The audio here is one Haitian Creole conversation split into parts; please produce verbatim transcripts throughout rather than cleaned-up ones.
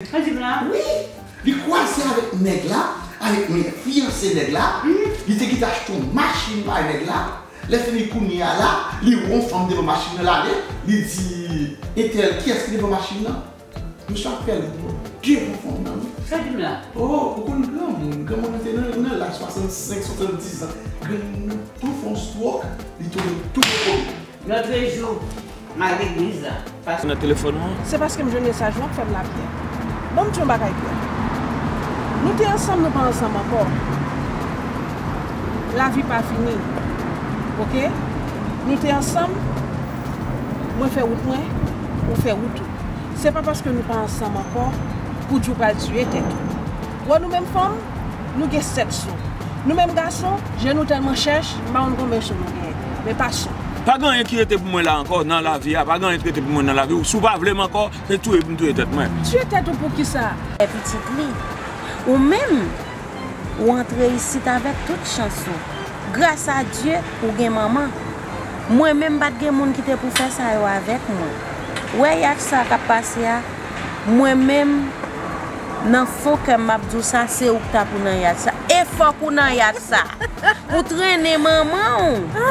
Sa di m la? Wi, li kwaze avèk nèg la, avèk men fiyanse nèg la. Li te kite achte yon machin bay nèg la. Lè fini kounye a la, li wè yon fanm devan machin nan l ale, li di, entèl, kiyès ki devan machin nan? Misye ap fè l devan fanm nan, wi. Sa di m la? Oh, ou konn granmoun, granmoun nan te nan, nan laj swasannsenk, swasanndizan. Granmoun nan tou fè yon stwòk, li tonbe tou dekote. Lòtrejou, m al legliz la. Nan telefòn ou an? Se paske m jwenn mesaj ou an k fè m lapyè. Ban m di yon bagay klè. Nou te ansanm, nou pa ansanm ankò. Lavi pa fini. Oke? Nou te ansanm, mwen fè wout mwen, ou fè wout ou. Se pa paske nou pa ansanm ankò pou di w pral tiye tèt ou. Wè nou menm fanm, nou gen sèt sou. Nou menm gason, je nou tèlman chèch, m pa konn konbyen sou nou genyen. Men pa sou. Pa gen anyen ki rete pou mwen la ankò nan lavi a, pa gen anyen ki rete pou mwen nan lavi a. Si w pa vle m ankò, se touye pou m touye tèt mwen. Tiye tèt ou poukisa? Fè pitit li. Ou menm, ou antre isit avèk tout chans ou. Gras a Dye, ou gen manman. Mwen menm, m pa t gen moun ki te pou fè sa yo avèk mwen. Wè yach sa k ap pase a, mwen menm, nan fon kè m, m ap di w sa, se ou k ta pou nan yach sa. E fòk ou nan yach sa. Pou trennen manman w.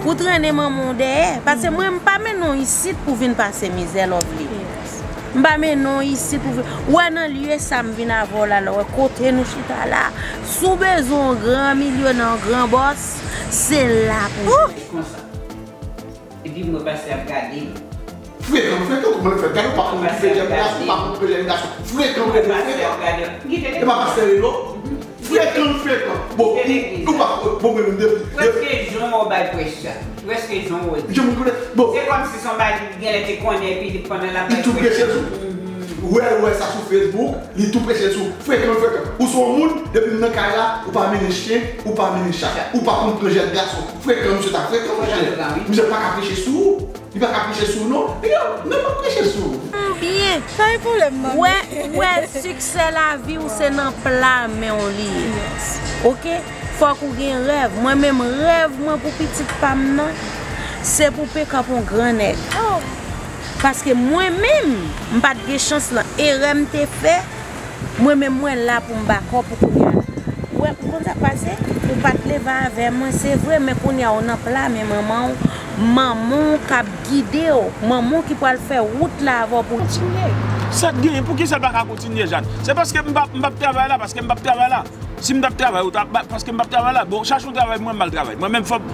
Pou trennen manman w dèyè. Paske mwen, m pa mennen w isit pou vin pase mizè, Lovely. M pa mennen w isit pou vin. Ou wè nan lye sa m vin avè w la, la, wè kote nou chita la. Si w bezwen yon gran milyonè, yon gran bòs, se la pou w. Konsa. Epi mwen pase ap gade l. Frekan, frekan, kòman l fè? Gade, ou pa konn okipe jèn gason, ou pa konn okipe jèn gason. Frekan, frekan, frekan. E pa pastè li, non? Frekan, frekan. Bon, ou pa, bon, men, men, men. Prèske jan w bay prèch la. Prèske jan w di. Jan m konnen. Bon. Se kòmsi se yon bagay li genlè te konnen epi li pandan l ap bay prèch la. Li tou preche sou. Ou wè, ou wè sa sou Facebook, li tou preche sou. Frekan, frekan. Ou se yon moun, depi m nan kay la, ou pa mennen chen, ou pa mennen chat. Ou pa konn pran jèn gason. Frekan, misye ta frekan, monchè. Misye pa ka preche sou ou. Li pa ka preche sou ou, non. Li pa, non, pa preche sou ou. Byen. Sa e pwoblèm, manmi. Wè, wè, siksè lavi w se nan pla men w li ye. Oke? Fòk ou gen rèv. Mwen menm, rèv mwen pou pitit pa m nan, se pou P K pou yon gran nèg. Paske mwen menm, m pa t gen chans lan. Erè m te fè, mwen menm mwen la pou m bakò pou kounye a. Ou wè, ou konn sa k pase? Ou pa t leve avè mwen, se vre, men kounye a ou nan pla men manman w, manman w k ap gide w, manman w ki pral fè wout la avè w pou kontinye. Sa k genyen? Poukisa l pa ka kontinye, Jàn? Se paske m p ap, m p ap travay la, paske m p ap travay la. Si m t ap travay, ou ta, ba, paske m p ap travay la. Bon, chache yon travay pou mwen, m al travay. Mwen menm, fò m,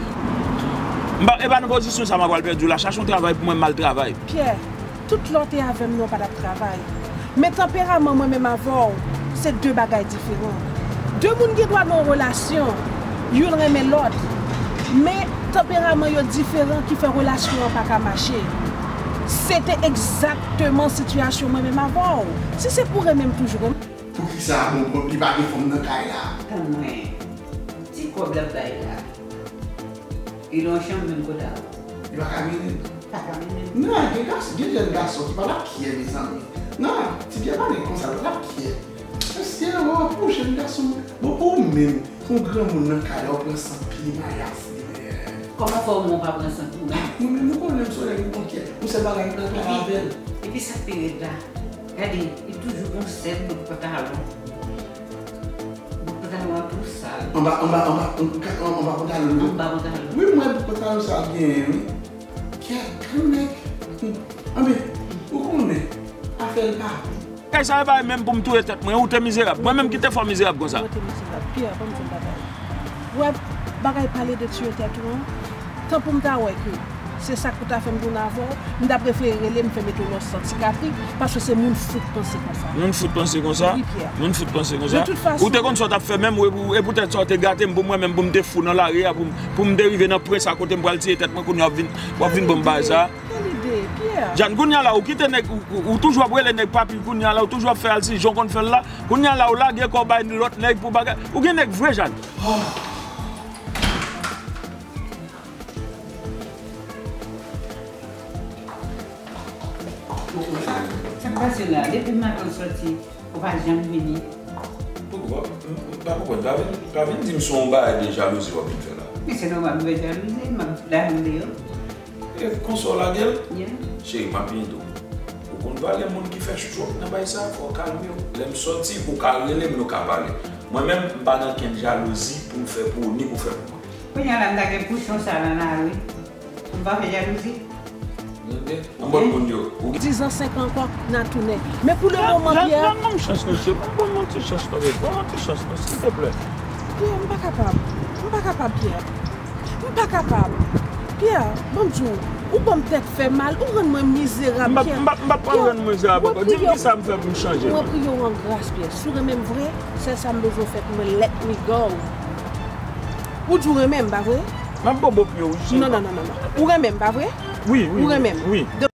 m pa, e pa nan pozisyon sa m ap al pèdi w la. Chache yon travay pou mwen, m al travay. Pierre, tout lè w te avè m nan, w pa t ap travay. Men tanperaman mwen menm avè w, se de bagay diferan. De moun gen dwa nan yon relasyon, youn renmen lòt. Men tanperaman yo diferan ki fè relasyon an pa ka mache. Se te egzakteman sitiyasyon mwen menm avè w. Si se pou renmen m toujou renmen. Poukisa, bon, bon, li pa gen fanm nan kay la? Tann mwen. Ti kòb l ap bay la. Li nan yon chanm menm kote a. Li pa ka mennen l? Pa ka mennen l. Non, gen gas-, gen jèn gason ki pa t ap kyè, mezanmi. Non, ti Pyè pa gen konsa, li pa t ap kyè. Mesye, wè, pou jèn gason, bon, pou ou menm, pou yon granmoun nan kay la, ou pran sant pye mayas li, men. Kòman fè w menm ou pa pran sant ou menm? Mwen menm, ou konnen m se yon nèg ki bon kyè. Yon sèl bagay, m pral travay avè l. Epi sa k pi rèd la, gade, li toujou gon sèl bout pantalon. Bout pantalon an tou sal. Anba, anba, anba, anba pantalon, wi. Anba pantalon. Wi, m wè bout pantalon sa l genyen, wi. Kèt, granmèt. Anben, ou konnen, afè l pa bon. Kay sa e pa menm pou m touye tèt mwen, ou te mizerab. Mwen menm ki te fè w mizerab konsa. Mwen te mizerab. Pierre, ban m di w yon bagay. Ou wè bagay pale de tiye tèt ou an? Tan pou m ta wè ke se sa k pou ta fè m tounen avè w, m t ap prefere rele m fè mete w nan sant sikatrik, paske se moun fou k panse konsa. Moun fou k panse konsa? Wi, Pierre. Moun fou k panse konsa? De tout fason. Ou te konn sa w t ap fè menm, e pou, e poutèt sa w te gate m, pou mwen menm, pou m te fou nan lari a, pou m, pou m te rive nan pwen sa kote m pral tiye tèt mwen, kounye a w ap vin, w ap vin ban m bagay sa. Kèl ide, Pierre? Jàn, kounye a la, ou kite nèg, ou, ou, ou toujou ap rele nèg papi, kounye a la, ou toujou ap fè al si jan w konn fè l la, kounye a la, ou lage kò w bay lòt nèg pou bagay. Ou gen nèg vre, Jàn. Sa k pase la? Depi maten w sòti, ou pa janm vini. Pouki w pa, m pa konprann. Pa vin, pa vin di m se yon bagay de jalouzi w ap vin fè la. Men se nòmal m fè jalouzi, m ap lage w deyò. E konsa w lage l? Yeah. Cheri, m ap byen di w. Ou Konn valè moun ki fè stroke nan bay sa, fò w kalme w. Lè m sòti, ou ka rele m, nou ka pale. Mwen menm, m pa nan kenn jalouzi pou m fè pou ou, ni pou fè pou mwen. Kounye a la, m ta gen pouchon sa nan lari. M pa fè jalouzi. Tande? Yon bon moun yo. Ou gen dizan, senk an ankò, n a tounen. Men pou le moman, Pierre. Ban m chans, mesye. Ban m yon ti chans, tande. Ban m yon ti chans, non, silvouplè. Pierre, m pa kapab. M pa kapab, Pierre. M pa kapab. Pierre, ban m di w, ou ban m tèt fè mal, ou rann mwen mizerab, Pierre. M p ap, m p ap pran rann mwen mizerab ankò. Di m kisa m fè pou m chanje. Mwen priye w an gras, Pierre. Si w renmen m vre, sèl sa m bezwen w fè pou mwen, let me go. Ou di w renmen m, pa vre? M ap bobo pye w wi, cheri. Non, non, non, non, non. Ou renmen m, pa vre? Wi, wi, wi. Ou renmen m? Wi.